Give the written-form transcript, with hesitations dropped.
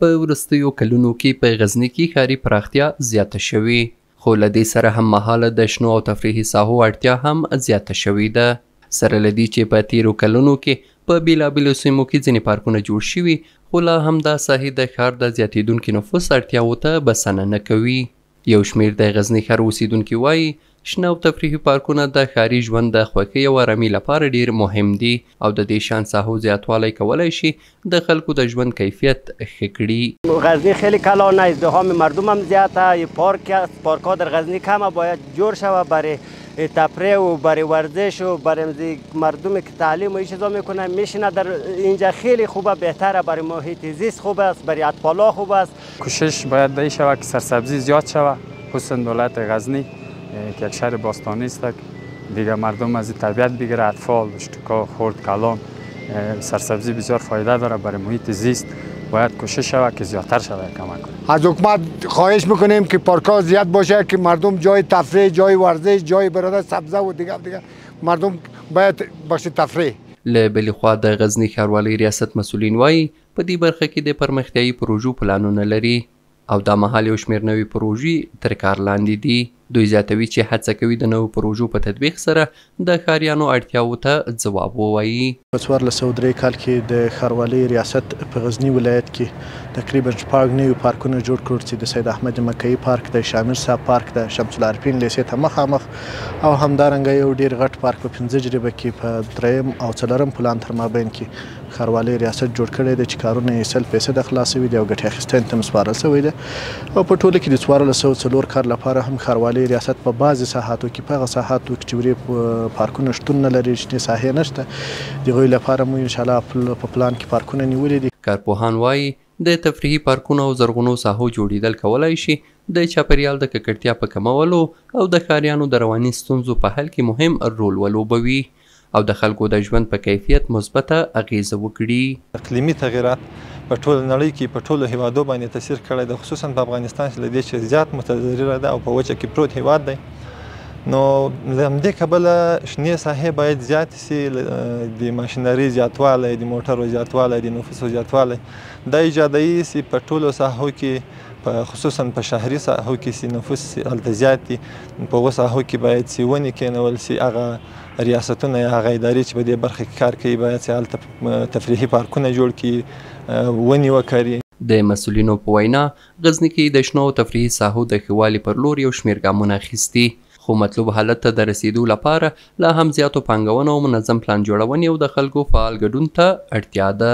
په وروستیو کلونو کې په غزني کې ښاري پراختیا زیاته شوې، خو له دې سره هم مهاله د شنو او تفریحي ساحو اړتیا هم زیاته شوې ده. سره له دې چې په تېرو کلونو کې په بېلابېلو سیمو کې ځینې پارکونه جوړ شوي، خو لا هم دا ساحې د ښار د زیاتېدونکي نفوس اړتیاوو ته بسنه نه کوي. یو شمېر د غزني ښار اوسېدونکي وايي، شنه او تفریحي پارکونه د ښاري ژوند د خوښۍ او ارامي لپاره ډېر مهم دي او د دې شان ساحو زیاتوالی کولای شي د خلکو د ژوند کیفیت ښه کړي. غزنی خیلی کلانه، ازدحام مردم هم زیاده، پارک پارک ها در غزنی کمه، باید جور شوه برای تفریح و برای ورزش و برای مردمی که تعلیم و این چیزا میکنه میشینه در اینجا خیلی خوبه، بهتره، برای محیط زیست خوب است، برای اطفالا خوب است. کوشش باید به شود که سرسبزی زیاد شود، خصوصا دولت غزنی که یک شهر باستانی است، دیگه مردم از طبیعت بگیره، اطفال، اشتکا، خرد، کلان، سرسبزی بسیار فایده داره برای محیط زیست، باید کوشش شود که زیادتر شود. کمک از حکومت خواهش میکنیم که پارک‌ها زیاد باشه که مردم جای تفریح، جای ورزش، جای برادر سبزه و دیگه دیگه مردم باید باشه تفریح. له بلې خوا د غزني ښاروالۍ ریاست مسؤلین وایي، په دې برخه کې د پرمختیایي پروژو پلانونه لري او دا مهال یو شمېر نوې پروژې تر کار لاندې دي. دوی زیاتوي چې هڅه کوي د نوو پروژو په تطبیق سره د ښاریانو اړتیاوو ته ځواب ووایي. په 1403 کال کې د ښاروالۍ ریاست په غزني ولایت کې تقریبا 6 نوي پارکونه جوړ کړل چې د سید احمد مکهيي پارک دی، شامل صاحب پارک دی، شمس العارفین لیسې ته مخامخ، او همدارنګه یو ډیر غټ پارک په 5 جریبه کې په دریم او څلورم پلان تر مابین کې ښاروالۍ ریاست جوړ کړی دی چې کارونه یې 100% خلاص شوي دي او ګټې اخیستنې ته هم سپارل شوی دی. او په ټوله کې د 1404 کال لپاره هم ښاروالۍ ریاست په بعضې ساحاتو کې، په هغه ساحاتو کې چې ورې پارکونه شتون نه لري، شنې ساحې نشته، د هغوی لپاره مو انشاءالله په پلان کې پارکونه نیولي دي. کارپوهان وایي، د تفریحي پارکونو او زرغونو ساحو جوړېدل کولای شي د چاپېریال د ککړتیا په کمولو او د ښاریانو د رواني ستونزو په حل کې مهم رول ولوبوي او د خلکو د ژوند په کیفیت مثبته اغېزه وکړي. اقلیمي تغیرات په ټوله نړۍ کې په ټولو هیوادو باندې تاثیر کړی دی، خصوصا په افغانستان چې له دې چې زیات متضرره ده او په وچه کې پروت هیواد دی، نو له همدې کبله شنې ساحې باید زیاتې شي. د ماشینري زیاتوالی، د موټرو زیاتوالی، د نفوسو زیاتوالی دا ایجادوي چې په ټولو ساحو کې، خصوصا په شهري ساحو کې چې نفوس هلته زیات دي، په هغو ساحو کې باید چې ونې کېنول شي. هغه ریاستونه یا هغه ادارې چې په دې برخه کې کار کوي باید چې هلته تفریحي پارکونه جوړ کړي، ونې وکري. د مسؤلینو په وینا، غزني کې د شنو او تفریحي ساحو د ښه والي پر لور یو شمېر ګامونه اخیستي، خو مطلوب حالت ته د رسېدو لپاره لا هم زیاتو پانګونو او منظم پلان جوړونې او د خلکو فعال ګډون ته اړتیا ده.